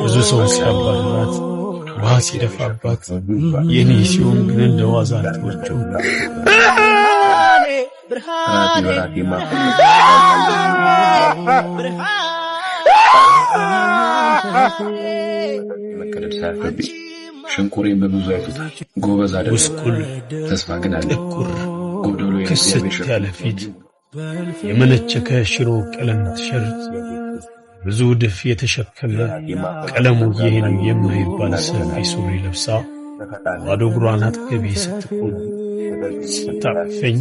ብዙ ሰው ሲያባርራት፣ ውሃ ሲደፋባት፣ የኔ ሲሆን ግን እንደ ዋዛ አልተወችው። መቀደድ ሳያፍርብኝ ሽንቁሬን በብዙ አይቶታል። ጎበዝ አይደለም፣ ጉስቁል፣ ተስፋ ግን አለ። ጥቁር፣ ጎደሎ ክስት ያለ ፊት፣ የመነቸከ ሽሮ ቀለም ቲሸርት፣ ብዙ ድፍ የተሸከመ፣ ቀለሙ ይሄ ነው የማይባል ሰፊ ሱሪ ለብሳ ባዶ እግሯን አጠገቤ ስትቆም፣ ስታቅፈኝ፣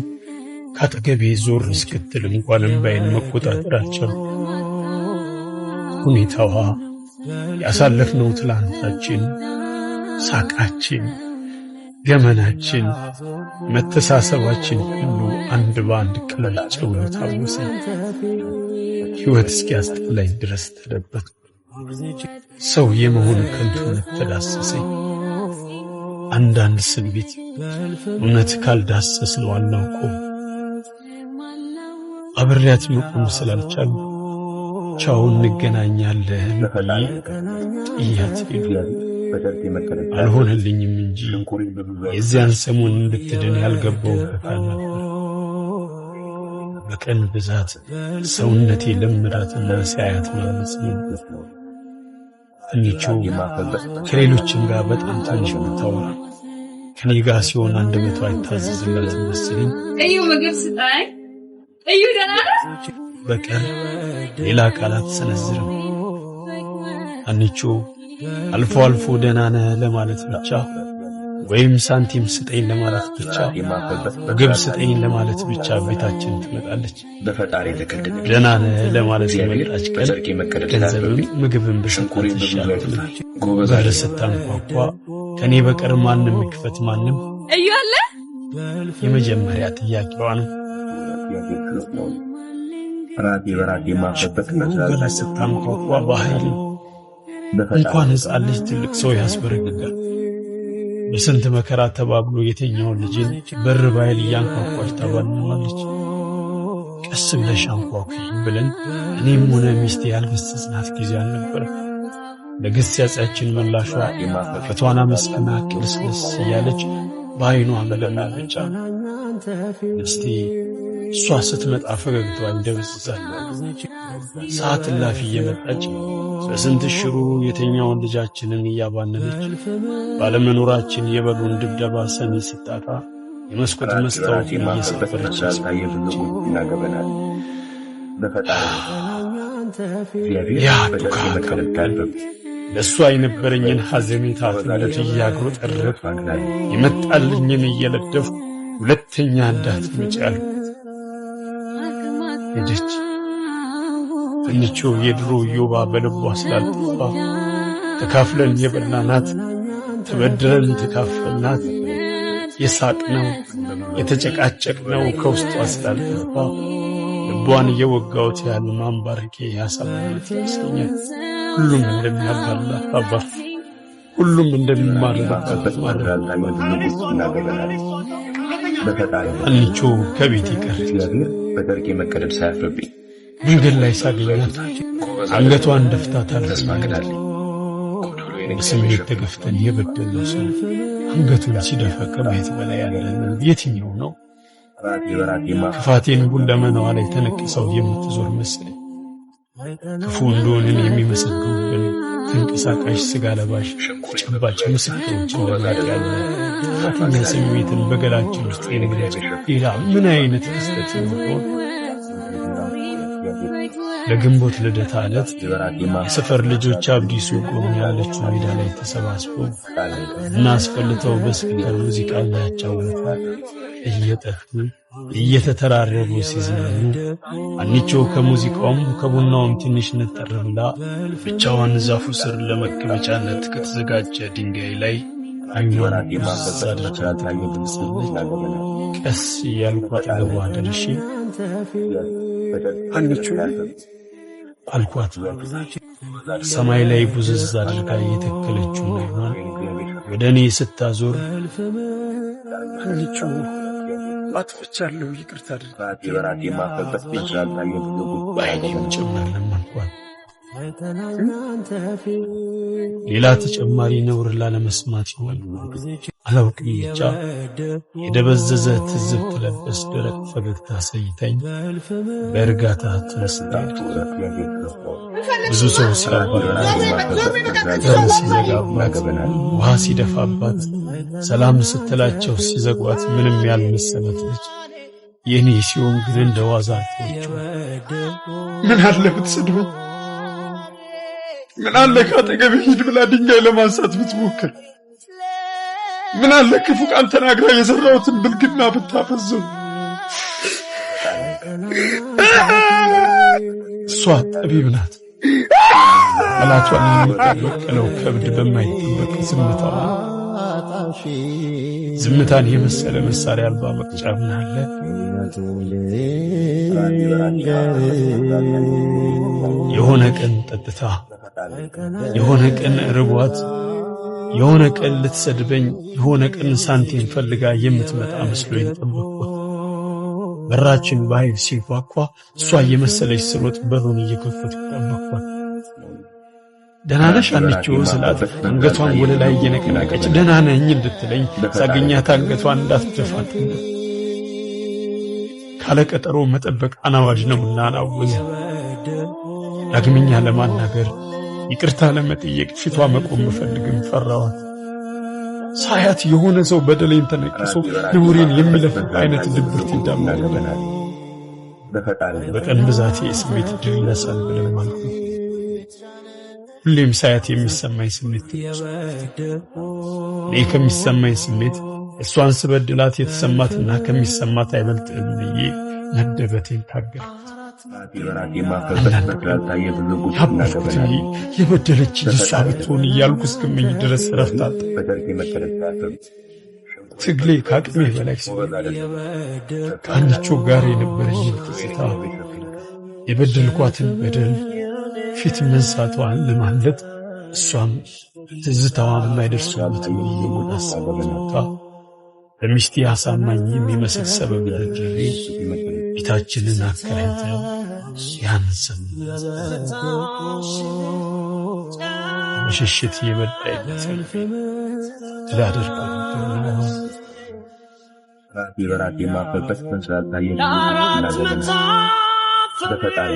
ካጠገቤ ዞር እስክትል እንኳን እምባዬን መቆጣጠር አልቻልኩም። ሁኔታዋ፣ ያሳለፍነው ትላንታችን፣ ሳቃችን፣ ገመናችን፣ መተሳሰባችን ሁሉ አንድ በአንድ ቅልጭ ብሎ ታወሰኝ። ሕይወት እስኪያስጠላኝ ድረስ ተደበቅኩ። ሰው የመሆን ከንቱነት ተዳሰሰኝ። አንዳንድ ስሜት እውነት ካልዳሰስነው አናውቀውም። አብሬያት መቆም ስላልቻልኩ ቻው እንገናኛለን ብዬ ጥያት ሄድኩ። አልሆነልኝም እንጂ የዚያን ሰሞን እንድትድን ያልገባሁበት አልነበር። በቀን ብዛት ሰውነቴ ለምዳትና ሲያያት ማመፅ ነበር። አንቾ ከሌሎችም ጋር በጣም ትንሽ ብታወራ ከኔ ጋር ሲሆን አንደበቷ አይታዘዝላትም መሰለኝ። እዩ፣ ምግብ ስጠኝ። እዩ፣ ደህና ነህ? በቀር ሌላ ቃል አትሰነዝርም። አንቾ አልፎ አልፎ ደህና ነህ ለማለት ብቻ ወይም ሳንቲም ስጠኝ ለማለት ብቻ፣ ምግብ ስጠኝ ለማለት ብቻ ቤታችን ትመጣለች። በፈጣሪ የተቀደደ ደህና ነህ ለማለት እግዚአብሔር የመጣች ቀን በጨርቅ የመቀደድ ገንዘብም ሳያፍርብኝ ምግብም ብሰጣት ሽንቁሬን በብዙ ይሻላል። አይቶታል። ጎበዝ በር አይደለም፣ ስታንኳኳ ከኔ በቀር ማንም ይክፈት ማንም እዩ አለ? የመጀመሪያ ጥያቄዋ ነው። ራቴ በራቴ የማፈበት ገና ስታንኳኳ በኃይል እንኳን ሕፃን ልጅ ትልቅ ሰው ያስበረግጋል። በስንት መከራ ተባብሎ የተኛውን ልጅን በር ባይል እያንኳኳች ታባንነዋለች። ቀስ ብለሽ አንኳኩ ብለን እኔም ሆነ ሚስቴ ያልገሰጽናት ጊዜ አልነበረም። ለግሳጼያችን ምላሿ ፊቷን አመስግና ቅልስልስ እያለች በዓይኗ መለመን ብቻ ነው። ሚስቴ እሷ ስትመጣ ፈገግታዋ ይደበዝዛል። ሰዓት እላፊ እየመጣች በስንት ሽሩ የተኛውን ልጃችንን እያባነነች ባለመኖራችን የበሩን ድብደባ ሰሚ ስታጣ የመስኮት ራቴ በራቴ መስታወቱን የማፈበት እየሰበረች ስላልታየ ብዙ ጉድና ገበና አለ። በፈጣሪ እግዚአብሔር ያ በጨርቅ ዱካ የመቀደድ ሳያፍርብኝ ለእሷ የነበረኝን ሐዘኔታ ትነት እያጉረጠረጥኩ የመጣልኝን እየለደፍኩ ሁለተኛ እንዳትመጪ አልኳት። ሄደች። አንቾ የድሮ ዮባ በልቧ ስላልጠፋ ተካፍለን የበላናት፣ ተበድረን የተካፈልናት፣ የሳቅነው የተጨቃጨቅነው ከውስጧ ስላልጠፋ ልቧን እየወጋሁት ያህል ማንባረኬ ያሳመማት ይመስለኛል። ሁሉም እንደሚያባላት አባት፣ ሁሉም እንደሚማርርባት ማረፍ። ስላልታየ ብዙ ጉድና ገበና አለ። በፈጣሪ አንቾ ከቤት ቀረች። እግዚአብሔር በጨርቅ የመቀደድ ሳያፍርብኝ መንገድ ላይ ሳገኛት ጎበዝ አይደለም፣ አንገቷን ደፍታ ተስፋ ግን ታልፈኛለች። አለኝ። ጎደሎ በስሜት ተገፍተን የበደልነው ሰው አንገቱን ሲደፋ ከማየት በላይ ያለ ህመም የትኛው ነው? ራቴ በራቴ የማፈበት ክፋቴን ሁለመናዋ ላይ ተነቅሰው የምትዞር መሰለኝ። ክፉ እንደሆንን የሚመሰክሩብን ተንቀሳቃሽ ስጋ ለባሽ ተጨባጭ ምስክሮች እንደማየት ያለ ጥፋተኛ ስሜትን በገላችን ውስጥ የመግለጽ ሌላ ምን አይነት ክስተት ይኖር? ለግንቦት ልደታ ዕለት የሰፈር ልጆች አብዲሱ ቆም ያለችው ሜዳ ላይ ተሰባስበው እና አስፈልተው በ speaker ሙዚቃ እያጫወቱ፣ እየጠጡ፣ እየተተራረቡ ሲዝናኑ አንቾ ከሙዚቃውም ከቡናውም ትንሽ ነጠር ብላ ብቻዋን ዛፉ ስር ለመቀመጫነት ከተዘጋጀ ድንጋይ ላይ አይኗን ብዝ አድርጋ ትቀመጣለች። ቀስ እያልኩ አጠገቧ ደርሼ አንቾ አልኳት። ሰማይ ላይ ቡዝዝ አድርጋ የተከለችውን አይኗን ወደ እኔ ስታዞር አንቾ አጥፍቻለሁ፣ ይቅርታ አድርግ ራቴ በራቴ የማፈበት ስላልታየ ብዙ ጉድ በዓይኔም ጭምር ለመንኳት። ሌላ ተጨማሪ ነውር ላለመስማት ይሆን አላውቅም፣ ብቻ የደበዘዘ ትዝብት ለበስ ደረቅ ፈገግታ አሳይታኝ በእርጋታ ተነስታ ብዙ ሰው ሲያባራት፣ በር ሲዘጋባት፣ ውሃ ሲደፋባት፣ ሰላም ስትላቸው ሲዘጓት ምንም ያልመሰላት ልጅ የኔ ሲሆን ግን እንደ ዋዛ አልተወችውም። ምን አለ ብትሰድበኝ? ምን አለ ካጠገቤ ሂድ ብላ ድንጋይ ለማንሳት ብትሞክር? ምን አለ ክፉ ቃል ተናግራ የሰራሁትን ብልግና ብታፈዘው? እሷ ጠቢብ ናት። ጠላቷን የምትበቀለው ከብድ በማይጠበቅ ዝምታዋ ዝምታን የመሰለ መሳሪያ አልባ መቅጫ ምን አለ? የሆነ ቀን ጠጥታ፣ የሆነ ቀን ርቧት፣ የሆነ ቀን ልትሰድበኝ፣ የሆነ ቀን ሳንቲም ፈልጋ የምትመጣ መስሎኝ ጠበቅኳት። በራችን በኃይል ሲንኳኳ እሷ እየመሰለች ስሮጥ በሩን እየከፈትኩ ጠበቅኳት። ደህና ነሽ አንቺ ስላት አንገቷን ወደ ላይ እየነቀናቀች ደህና ነኝ እንድትለኝ ሳገኛት አንገቷን እንዳትደፋ ካለ ቀጠሮ መጠበቅ አናዋጅ ነውና አናወዘ። ዳግመኛ ለማናገር ይቅርታ ለመጠየቅ ፊቷ መቆም ብፈልግም ፈራዋት። ሳያት የሆነ ሰው በደሌን ተነቅሶ ነውሬን የሚለፍፍ አይነት ድብርት ይዳመኛል። በቀን ብዛቴ ስሜት ድል ይነሳል ብለን ማለት ነው። ሁሌም ሳያት የሚሰማኝ ስሜት እኔ ከሚሰማኝ ስሜት እሷን ስበድላት የተሰማትና ከሚሰማት አይበልጥም ብዬ መደበቴን ታገልኩት። ያበድኩት የበደለችኝ እሷ ብትሆን እያልኩ እስክመኝ ድረስ እረፍት አጣሁ። ትግሌ ከአቅሜ በላይ ሲሆን ከአንቾ ጋር የነበረኝን ትዝታ፣ የበደልኳትን በደል ፊት መንሳቷን ለማለት እሷም ትዝታዋ የማይደርሱበትን ብዬ ወዳሰብኩት ቦታ በሚስቴ አሳማኝ የሚመስል ሰበብ ደርድሬ ቤታችንን አከራይተን ያን በሽሽት የበዳይነት ድል አደርገው ነበር። በራቴ የማፈበት ስላልታየ በፈጣሪ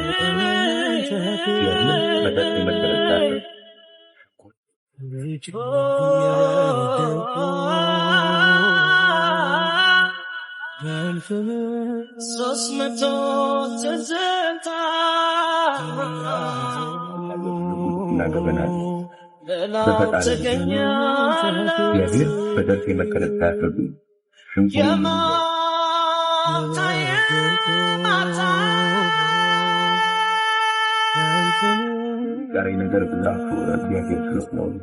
እግዚአብሔር በደርግ የመከረ ሳያፈርዱ ጋሪ ነገር ብዛቱ እግዚአብሔር ስለሆነ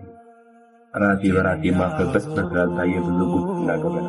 ራሴ በራሴ የማፈበት ስላልታየ ብዙ ጉድ እና ገበና።